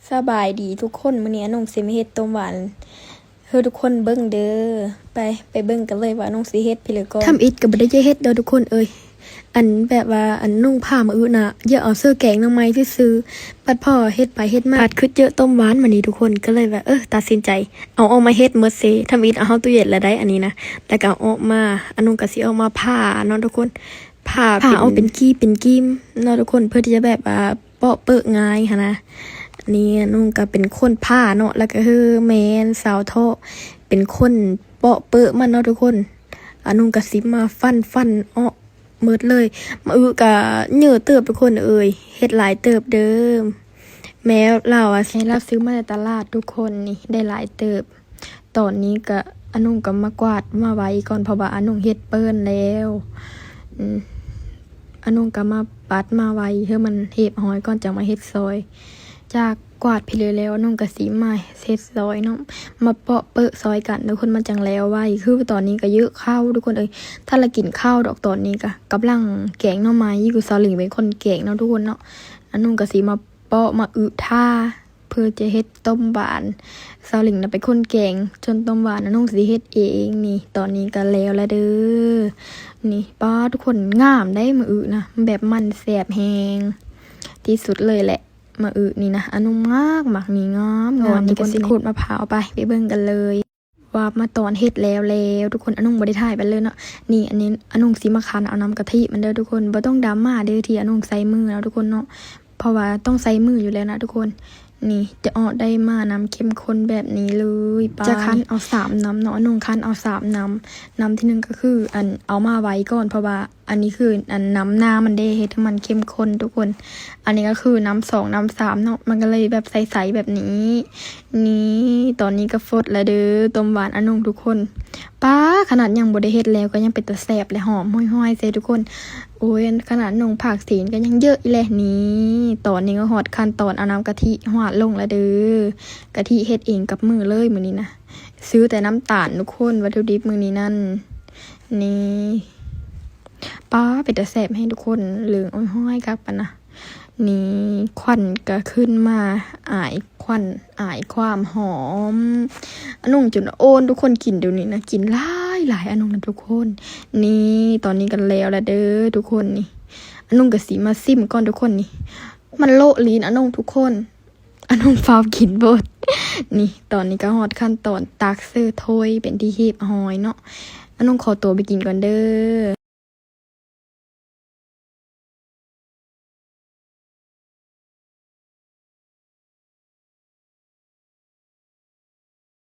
ສະບາຍດີທຸກຄົນ, ມື້ນີ້ອານົງຊິມາເຮັດຕົ້ມຫວານໃຫ້ທຸກຄົນເບິ່ງເດີ. ໄປ ໄປເບິ່ງກັນເລີຍວ່າອານົງຊິເຮັດພີເລີກ່ອນ. ທຳອິດກໍບໍ່ໄດ້ຈະເຮັດດອກທຸກຄົນເອີຍ, ອັນແບບວ່າອັນນຸ່ງຜ້າມາອຶນະ ຢາກເອົາເສີແກງໜໍ່ໄມ້ຊື່ໆ, ບັດພໍເຮັດໄປເຮັດມາ ພັດຄືເຈີຕົ້ມຫວານມານີ້ທຸກຄົນ, ກໍເລີຍວ່າ ເອີ ຕັດສິນໃຈເອົາອອກມາເຮັດໝົດເສ. ທຳອິດເອົາເຂົ້າຕູ້ເຢັນແລ້ວໄດ໋ອັນນີ້ນະ, ແລ້ວກໍເອົາອອກມາ, ອານົງກໍຊິເອົາມາຜ່າເນາະທຸກຄົນ, ຜ່າ ຜ່າເປັນ ເອົາເປັນກີບເປັນກີບເນາະທຸກຄົນ, ເພື່ອທີ່ຈະແບບວ່າ ເປາະເປິກງ່າຍຫັ້ນນະ. ນີ້ອານົງກໍເປັນຄົນຜ່າເນາະ, ແລ້ວກໍຄືແມ່ນສາວເທາະເປັນຄົນເປາະເປິກມັນເນາະທຸກຄົນ. ອານົງກໍຊິມາຟັນ ຟັນເອາະໝົດເລີຍ. ມາອຶກໍເຍີະເຕີບທຸກຄົນເອີຍ, ເຮັດຫຼາຍເຕີບເດີ. ແມ່ລາວອະ ແມ່ລາວຊື້ມາແຕ່ຕະຫຼາດທຸກຄົນ, ນີ້ໄດ້ຫຼາຍເຕີບ. ຕອນນີ້ກະ ອານົງກະມາກວາດມາໄຫວ້ກ່ອນ ເພາະວ່າອານົງເຮັດເປື້ອນແລ້ວ. ອານົງກະມາປັດມາໄຫວ້ໃຫ້ມັນຮຽບຮ້ອຍກ່ອນ ຈັ່ງມາເຮັດຊອຍ. ຈາກກວາດພີເລີແລ້ວ ອານົງກະຊິມາເຮັດຊອຍເນາະ, ມາເປາະເປິກຊອຍກັນທຸກຄົນ ມັນຈັ່ງແລ້ວໄວ. ຄືຕອນນີ້ກະເຍີະເຂົ້າທຸກຄົນເອີຍ, ທັນລະກິນເຂົ້າດອກ. ຕອນນີ້ກະກຳລັງແກງໜໍ່ໄມ້ຢູ່, ສາວລິງເປັນຄົນແກງເນາະທຸກຄົນເນາະ. ອານົງກະຊິມາ ເປາະມາອຶທ່າ ເພື່ອຈະເຮັດຕົ້ມຫວານ. ສາວລິງນະເປັນຄົນແກງ, ສ່ວນຕົ້ມຫວານອານົງຊິເຮັດເອງ. ນີ້ ຕອນນີ້ກະແລ້ວລະເດີ. ນີ້ ປ້າ ທຸກຄົນ ງາມໄດ໋ ມາອຶນະ, ແບບມັນແຊບແຮງທີ່ສຸດເລີຍແຫຼະ. ມາອຶນີ້ນະ ອານົງມັກ ມັກນີ້ ງາມ ງາມ. ນີ້ກະຊິຂູດມະພ້າວໄປ ໄປເບິ່ງກັນເລີຍ. ວ່າມາຕອນເຮັດແລ້ວແລ້ວທຸກຄົນ, ອານົງບໍ່ໄດ້ຖ່າຍໄປເລີຍເນາະ. ນີ້ ອັນນີ້ອານົງຊິມາຄັ້ນເອົານ້ຳກະທິມັນເດີທຸກຄົນ, ບໍ່ຕ້ອງດຣາມາເດີທີ່ອານົງໃຊ້ມືເນາະທຸກຄົນເນາະ, ເພາະວ່າຕ້ອງໃຊ້ມືຢູ່ແລ້ວນະທຸກຄົນ. ນີ້ ຈະອອກໄດ້ມານ້ຳເຂັ້ມຂຸ້ນແບບນີ້ເລີຍ. ປ້າ ຈະຄັ້ນເອົາສາມນ້ຳເນາະ, ອານົງຄັ້ນເອົາສາມນ້ຳ. ນ້ຳທີໜຶ່ງກະຄື ອັນ ເອົາມາໄຫວ້ກ່ອນ ເພາະວ່າ ອັນນີ້ຄື ອັນ ນ້ຳໜ້າມັນເດ້ ເຮັດໃຫ້ມັນເຂັ້ມຂຸ້ນທຸກຄົນ. ອັນນີ້ກະຄືນ້ຳສອງ ນ້ຳສາມເນາະ, ມັນກະເລີຍແບບໃສໆແບບນີ້. ນີ້ ຕອນນີ້ກະຟົດລະເດີ ຕົ້ມຫວານອານົງທຸກຄົນ. ປ້າ ຂະໜາດຍັງບໍ່ໄດ້ເຮັດແລ້ວ ກະຍັງເປັນຕາແຊບ ແລະ ຫອມຫວຍໆໃສ່ທຸກຄົນ. ໂອ້ຍ ຂະໜາດອານົງພາກຊີ້ນກະຍັງເຍີະອີ່ແຫຼະ. ນີ້ ຕອນນີ້ກະຮອດຂັ້ນຕອນເອົານ້ຳກະທິຫວາດລົງລະເດີ. ກະທິເຮັດເອງກັບມືເລີຍມື້ນີ້ນະ. ຊື້ແຕ່ນ້ຳຕານທຸກຄົນ, ວັດຖຸດິບມື້ນີ້ນັ້ນ. ນີ້ ປ້າ ເປັນຕາແຊບແຮງທຸກຄົນ, ເຫຼືອງໂອ້ຍຫ້ອຍຄັກປານນະ. ນີ້ ຄວັນກະຂຶ້ນມາ ອາຍຄວັນ ອາຍຄວາມຫອມ. ອານົງຈົນໂອນທຸກຄົນ, ກິນດຽວນີ້ນະ ກິນຫຼາຍໆ ອານົງນະທຸກຄົນ. ນີ້ ຕອນນີ້ກະແລ້ວລະເດີທຸກຄົນ. ນີ້ ອານົງກະຊິມາຊິມກ່ອນທຸກຄົນ. ນີ້ ມັນໂລະລີນອານົງທຸກຄົນ. ອານົງຟ້າວກິນເບິດ. ນີ້ ຕອນນີ້ກະຮອດຂັ້ນຕອນຕັກເສີຖ້ວຍເປັນທີ່ຮຽບຮ້ອຍເນາະ. ອານົງຂໍຕົວໄປກິນກ່ອນເດີ.